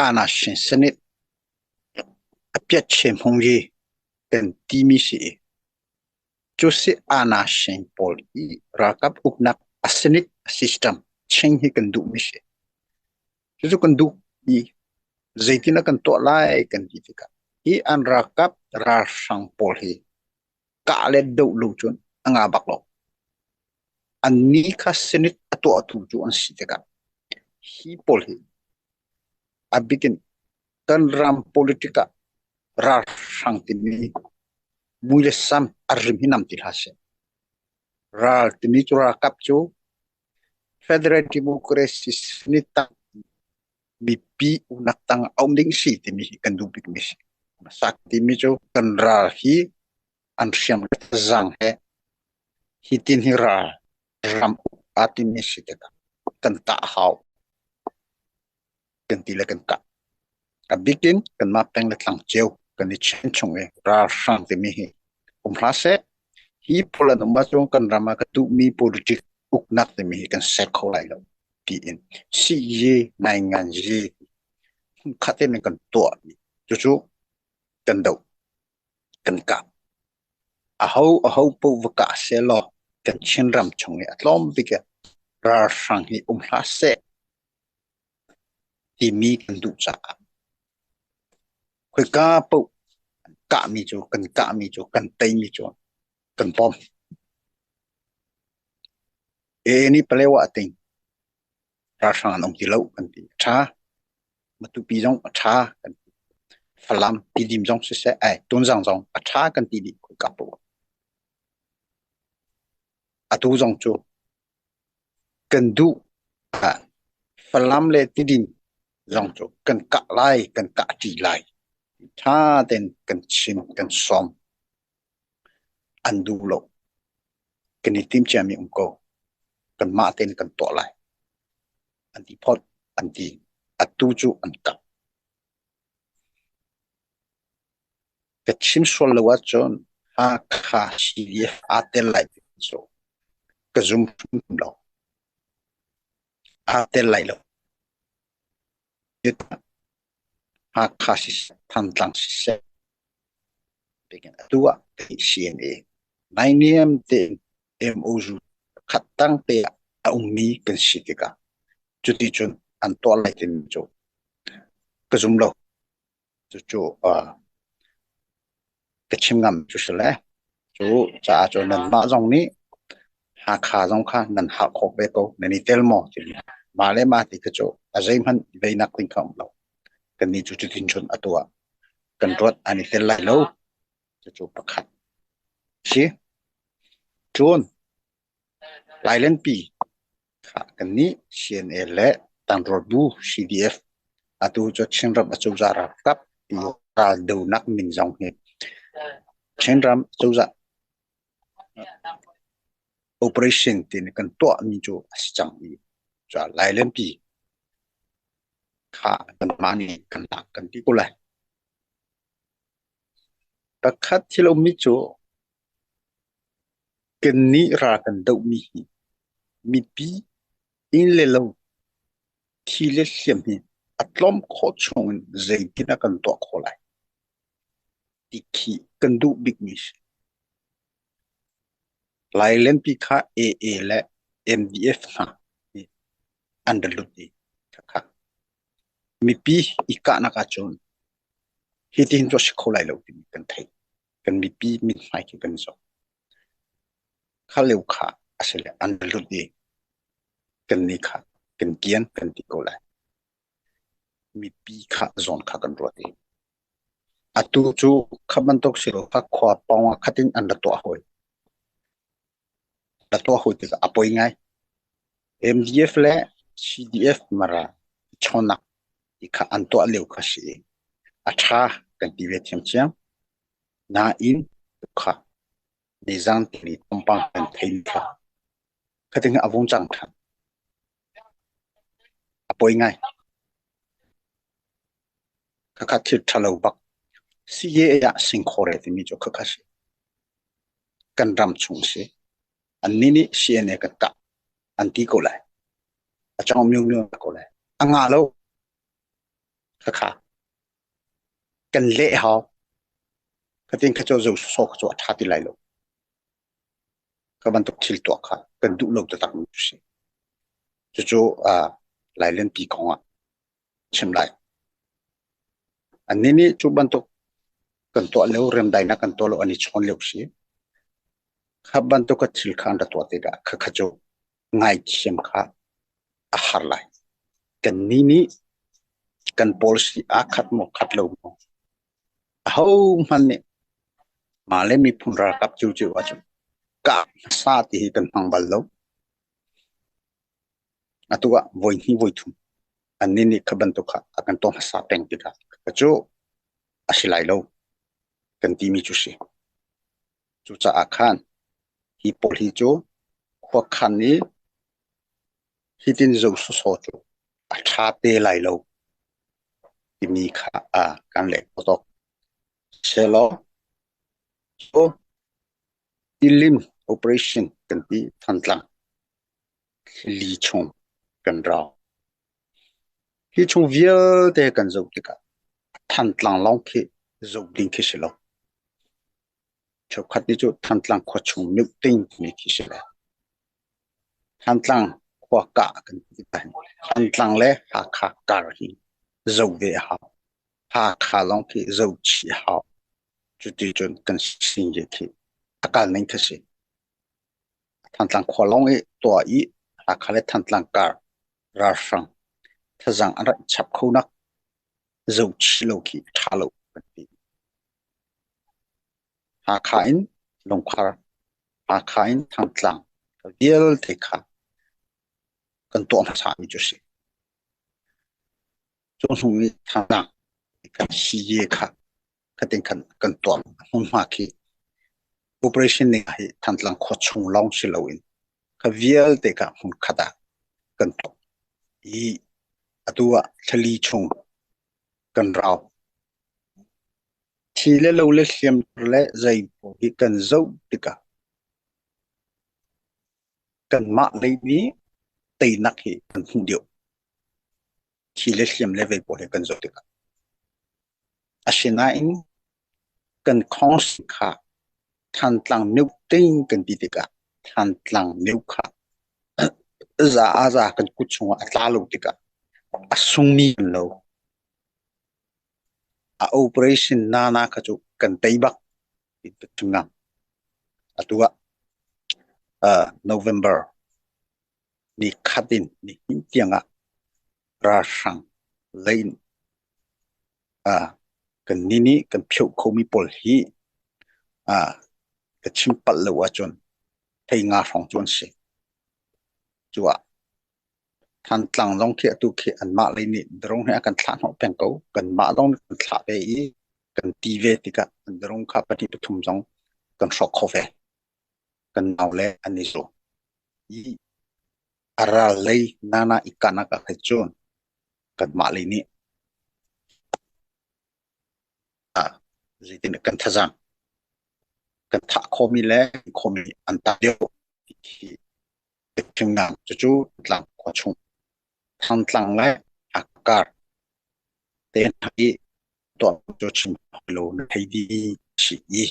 Anashin Senate a piat chem hung hi kan timi si i cu si anashin pawl i ralkap uknak a Senate system ching hi kan duhmi si. Cucu kan duh i zeitin ah kan tuah lai kan ti tikah hi an ralkap ralhrang pawl hi kah le doh lo cun a nga bak lo. Annih kha Senate a tuahtu cu an si tikah hi pawl hi a bikin kan ram politic ah ralhrang timi mui le sam a rim hi nam ti hlah seh. Ral timi cu ralkap cu Federal Democracy Senate tang mipi uknak tang a um ding si timi hi kan duh bikmi si. Sak timi cu kan ral hi an hriam le thazaang he hi tin hi ral ram uk aa timi si tikah kan kah hau kan ti le kan kah. A bikin kanmah peng le tlang cio kan i chen chung i ralhrang timi hi um hlah seh. Hi pawl an um ahcun kan ram ah ka duhmi politic uknak timi hi kan ser kho lai lo tiin siyi nainganzi hmunkhat in kan tuahmi cucu kan doh kan kap. Aho aho paoh va kah sehlaw kan Chinram chung i a tlawm bik ah ralhrang hi um hlah seh timi kan duh caah khoika paoh kahmi cu kan kahmi cu kan teimi cu kan pom. E nih Palewa a ting. Ralhrang an um ti lo kan ti. A ṭha. Matupi zong a ṭha kan ti. Falam, Tidim zong siseh, ai, Tunzang zong a ṭha kan ti dih khoika paoh. Atu zong cu kan duh ah Falam le Tidim zong cu kan kah lai, kan kah ṭi lai. Ṭha tein kan chim, kan sawm. An duh lo. Kan i tim ciami um ko. Kanmah tein kan tuah lai. An ti phot, an ti. Atu cu an kah. Ka chim sual lo ahcun Hakha CDF aa tel lai ti cu ka zum hrim lo. Aa tel lai lo. Hakha siseh, Thantlang siseh, atu ah CNA naihniam tein MOU khat tang te ah a ummi kan si tikah cuticun an tuah lai timi cu ka zum lo. Cucu ka chim ngam cu si le cu caah cun nanmah zong nih Hakha zong kha nan hal khawh ve ko. Nan i tel maw timi mah le mah ti kha cu a zeihmanh veinak ding kha um lo. Kannih cu cutin cun atu ah kan ruat an i tel lai lo. Cucu pakhat si. Cun Lailenpi kha kannih CNA le Tangrawt bu CDF atu cu Chinram acozah ralkap ti raldonak min zong hi Chinram acozah operation tin kan tuahmi cu a si cang i Lailenpi kha kanmah nih kan lak kan ti ko lai. Pakhat thil a ummi cu kannih ral kan dohmi hi mipi inn le lo thi le hliam hi a tlawm khawh chung in zeitin ah kan tuah khawh lai ti khi kan duh bikmi si. Lailenpi kha AA le MDF hna nih an ra lut i khakha mipi i kahnak ahcun hitihin cu a si kho lai lo timi kan theih. Kan mipi mithmai khi kan zoh. Kha lio kha a si le an ra lut i kannih kha kan kian kan ti ko lai. Mipi kha zawn kha kan ruat i atu cu kha bantuk si lo kha khua pawng ah khatin an ra tuah hawi. Ra tuah hawi tikah a poi ngai. MDF le CDF mara chawnak ti kha an tuah lio kha si i a ṭha kan ti ve thiamthiam. Nain kha nizan tili thawngpang kan thei kha khatin a vung cang ṭhan. A poi ngai. Khakha thil ṭhalo bak. CAA ah singkhawre timi cu khakha si. Kan ram chung si. Annih nih CNA kan kah an ti ko lai. A cong mio mio ko lai. A nga lo. Khakha kan leh hau. Khatin kha cu zo sawsawh kha cu a ṭha ti lai lo. Kha bantuk thil tuah kha kan duh lo taktak mi si. Cucu Lailenpi kong ah chim lai. Annih nih cu bantuk kan tuah lio remdainak kan tuah lo an i chawn lio si. Kha bantuk ka thil kha an ra tuah tikah khakha cu ngaithiam kha a har lai. Kannih nih kan policy aa khat maw khat lo maw ahohmanh nih mah le miphun ralkap cucu ahcun kah hmasa ti hi kan hmang bal lo. Atu ah voi hnih voi thum annih nih kha bantuk kha a kan tuah hmasa peng tikah cu a si lai lo kan timi cu si. Cucaah khan hi pawl hi cu khuakhan i hitin zo sawsawh cu a ṭha te lai lo timi kha kan leh khawh. Sehlaw cu Tilim operation kan ti Thantlang li chung kan rau. Hi chung vialte kan zoh tikah Thantlang lawng khi zoh ding khi si lo. Cheukhat nih cu Thantlang khua chung mioting timi khi si lo. Thantlang khua kah kan ti tikah Thantlang le Hakha kar hi zoh ve a hau. Hakha lawng khi zoh chih a hau. Cuti cun kan sin ye khi a kal ning khi si. Thantlang khua lawng i tuah i Hakha le Thantlang kar ralhrang thazaang an rak chap kho nak zoh chih lo khi a ṭha lo kan ti. Hakha in Lungkhar, Hakha in Thantlang vialte kha kan tuah hmasa mi cu si. Cu hnu i Thantlang kan si kha khatin khan kan tuah hmunhma khi operation ning hi Thantlang khua chung lawng si loin kha vialte kha hmun khat ah kan tuah i atu ah thlali chung kan rau. Thi le lo le hliam le zei pawl hi kan zoh tikah kanmah lei nih teinak hi kan hmuh deuh. Thi le hliam le vei pawl hi kan zoh tikah. Asinain kan khawngsi kha Thantlang meuting kan ti tikah Thantlang meu kha za a za kan kut chungah a tla lo tikah a sungmi kan lo. A operation nana kha cu kan tei bak ti ka ngam. Atu ah November ni khat in ni hnih tiangah ralhrang lei in kannih nih kan phioh khomi pawl hi ka chim palh lo ahcun thei nga hrawng cu an si. Cuah Thantlang zong khi atu khi anmah lei nih drone he a kan thlah hnawh peng ko. Kanmah zong nih kan thlah ve i kan ti ve tikah drone kha pahnih pathum zong kan hrawk kho ve. Kan nau le an i zuam. I a ral lei nana i kahnak ah khin cun kanmah lei nih zeitin kan thazaang kan thah khawhmi le khawhmi an tam deuh ti khi thingnak cucu tlang khua chung Thantlang le Hakar te hna i tuah cu chim lo na thei dih si i.